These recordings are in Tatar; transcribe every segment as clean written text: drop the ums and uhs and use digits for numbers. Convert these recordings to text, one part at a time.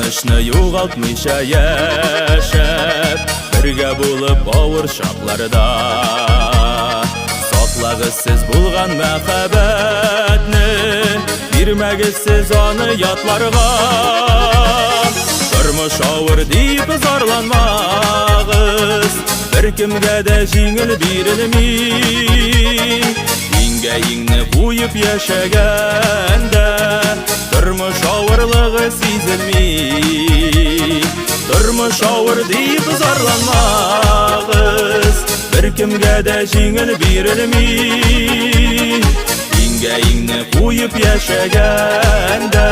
Ышанычны югалтмыйча яшәп, бергә булып авыр чакларда. Саклагыз сез булган мәхәббәтне, бирмәгез сез аны ятларга. Тормыш авыр дип зарланмагыз, беркемгә дә җиңел бирелми. Иңгә иңне куеп яшәгәндә, тормыш авырлыгы сизелми. Тормыш авыр дип зарланмагыз, беркемгә дә җиңел бирелми. Иңгә иңне куеп яшәгәндә,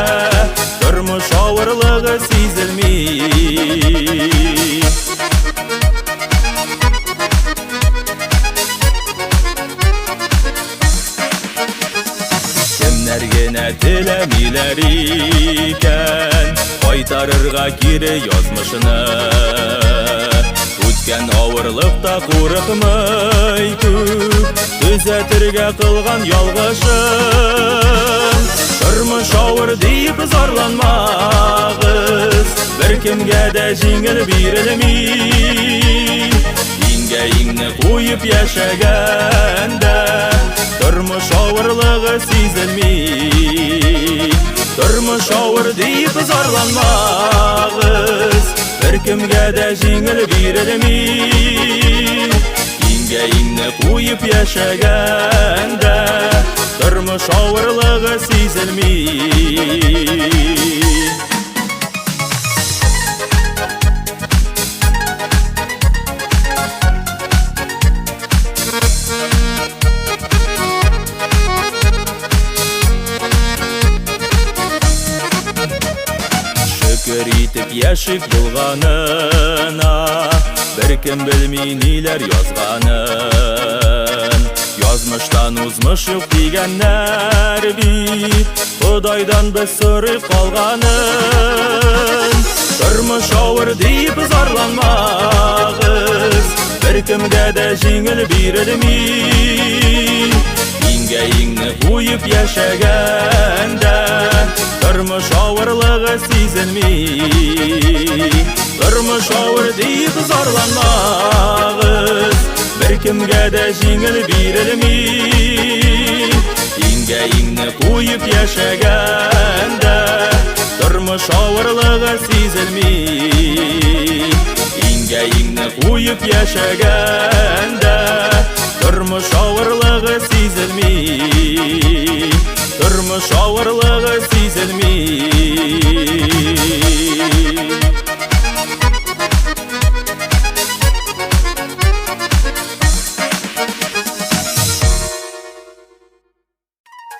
тормыш авырлыгы сизелми. Кемнәр генә теләмиләр икән кайтарырга кире язмышны. Үткән авырлыкта курыкмый күп, төзәтергә кылган ялгышын. Тормыш авыр дип зарланмагыз, беркемгә дә җиңел бирелми. Иңгә иңне куеп яшәгәндә, тормыш авырлыгы сизелми. Тормыш авыр дип зарланмагыз, беркемгә дә җиңел бирелми. Иңгә иңне куеп яшәгәндә, тормыш авырлыгы сизелми. Шөкер итеп яшик булганына, беркем белми ниләр язганын. Язмыштан узмыш юк дигәннәр бит, Ходайдан без сорый калганын. Тормыш авыр дип зарланмагыз, беркемгә дә җиңел бирелми. Иңгә иңне куеп яшәгәндә, тормыш авырлыгы сизелми. Тормыш авыр дип зарланмагыз, беркемгә дә җиңел бирелми. Иңгә иңне куеп яшәгәндә, тормыш авырлыгы сизелми. Иңгә иңне куеп яшәгәндә, тормыш авырлыгы сизелми. Тормыш авырлыгы сизелми.